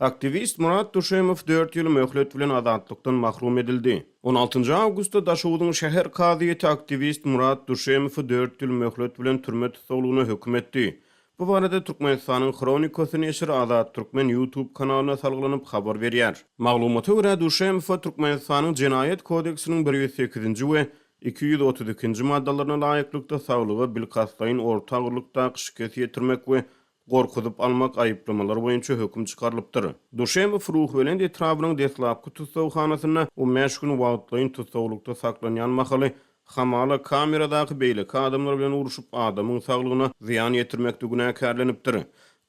Aktiwist Murat Duşemow dört ýyl möhlet bilen azatlykdan mahrum edildi. On altynjy awgustda Daşoguzyň şäher kazyýeti aktiwist Murat Duşemowy dört ýyl möhlet bilen türme tussaglygyna höküm etdi. Bu barada Türkmenistanyň Hronikasy neşiri Azat Türkmen YouTube kanalyna salgylanyp habar berýär. Maglumata görä, Duşemowa Türkmenistanyň Jenaýat kodeksiniň 108-nji we 232-nji maddalaryna laýyklykda saglyga bilkastlaýyn orta agyrlykdaky şikes ýetirmek we gorkuzyp almak aýyplamalary boýunça höküm çykarylypdyr. Duşemow Ruhubelent etrabynyň deslapky tussaghanasynda on bäş gün wagtlaýyn tussaglykda saklanýan mahaly hamala kameradaky beýleki adamlar bilen urşup, adamyň saglygyna zyýan ýetirmekde günäkärlenipdir.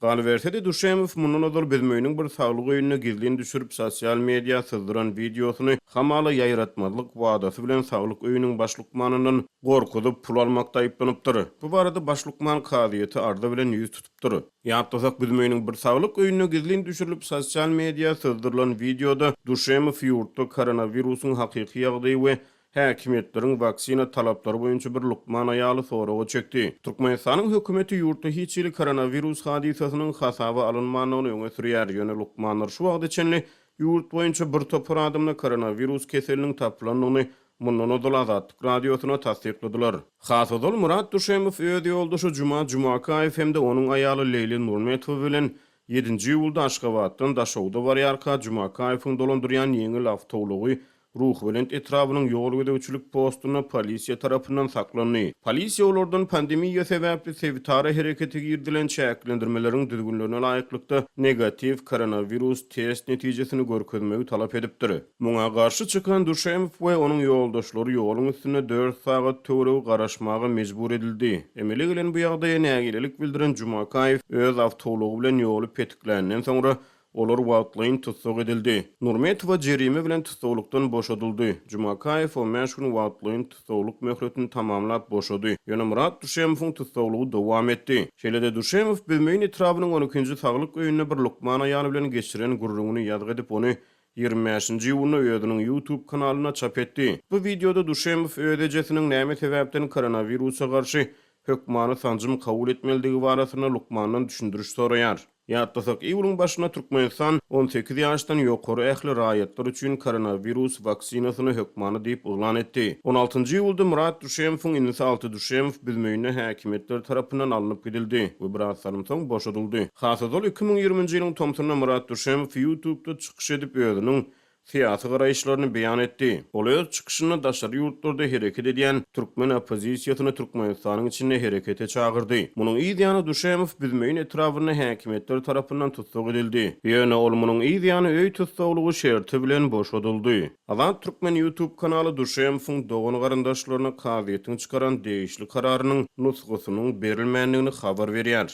Galyberse-de, Duşemow mundan ozal Büzmeýiniň bir saglyk öýünde gizlin düşürip, sosial media syzdyran wideosyny hamala ýaýratmazlyk wadasy bilen saglyk öýüniň baş lukmanyndan gorkuzyp, pul almakda aýyplanypdyr. Bu barada baş lukman kazyýete arza bilen ýüz tutupdyr. Ýatlasak, Büzmeýiniň bir saglyk öýünde gizlin düşürilip, sosial media syzdyrylan wideoda Duşemow ýurtda koronawirusyň hakyky ýagdaýy we Häkimiýetleriň waksina talaplary boýunça bir lukman aýaly soraga çekdi. Türkmenistanyň hökümeti ýurtda hiç hili koronawirus hadysasynyň hasaba alynmandygyny öňe sürýär, ýöne lukmanlar şu wagta çenli ýurt boýunça bir topar adamda koronawirus keseliniň tapylandygyny mundan ozal Azatlyk Radiosyna tassykladylar. Has ozal Myrat Duşemow öz ýoldaşy Juma Jumakaýew hem-de onuň aýaly Leýli Nurmetowa bilen ýedinji iýulda Aşgabatdan Daşogza barýarka Jumakaýewiň dolandyrýan ýeňil awtoulagy Ruhubelent etrabynyň ýol gözegçilik postunda polisiýa tarapyndan saklandy. Polisiýa olardan pandemiýa sebäpli sebitara herekete girizilen çäklendirmeleriň düzgünlerine laýyklykda negatiw koronawirus test netijesini görkezmegi talap edipdir. Muňa garşy çykan Duşemow we onuň ýoldaşlary ýoluň üstünde dört sagat töweregi garaşmaga mejbur edildi. Emele gelen bu ýagdaýa nägilelik bildiren Jumakaýew öz awtoulagy bilen ýoly petikländen soňra Olar wagtlaýyn tussag edildi. Nurmetowa jerime bilen tussaglykdan boşadyldy. Jumakaýew on bäş gün wagtlaýyn tussaglyk möhletini tamamlap boşady. Ýöne Myrat Duşemowyň tussaglygy dowam etdi. Şeýle-de Duşemow Büzmeýin etrabynyň on ikinji saglyk öýünde bir lukman aýaly bilen geçiren gürrüňini ýazgy edip, ony 25 nji iýunda özüniň YouTube kanalynda çap etdi. Bu wideoda Duşemow öz ejesiniň näme sebäpden koronawirusa garşy hökmany sanjym kabul etmelidigi barasynda lukmandan düşündiriş soraýar. Ýatlasak, iýulyň başynda Türkmenistan 18 ýaşdan ýokary ähli raýatlar üçin koronawirus waksinasyny hökmany diýip yglan etdi. On altynjy iýulda Myrat Duşemowyň inisi Alty Duşemow Büzmeýinde häkimiýetler tarapyndan alnyp gidildi we biraz salym soň boşadyldy. Has ozal 2020-nji ýylyň tomsunda Myrat Duşemow YouTube-da çykyş edip özüniň syýasy garaýyşlaryny beýan etdi. Ol öz çykyşynda daşary ýurtlarda hereket edýän türkmen oppozisiýasyny Türkmenistanyň içinde herekete çagyrdy. Munuň yz ýany Duşemow Büzmeýin etrabynda häkimiýetler tarapyndan tussag edildi. Ýöne ol munuň yz ýany öý tussaglygy şerti bilen boşadyldy. Azat Türkmen YouTube kanaly Duşemowyň dogan-garyndaşlaryna kazyýetiň çykaran degişli kararynyň nusgasynyň berilmändigini habar berýär.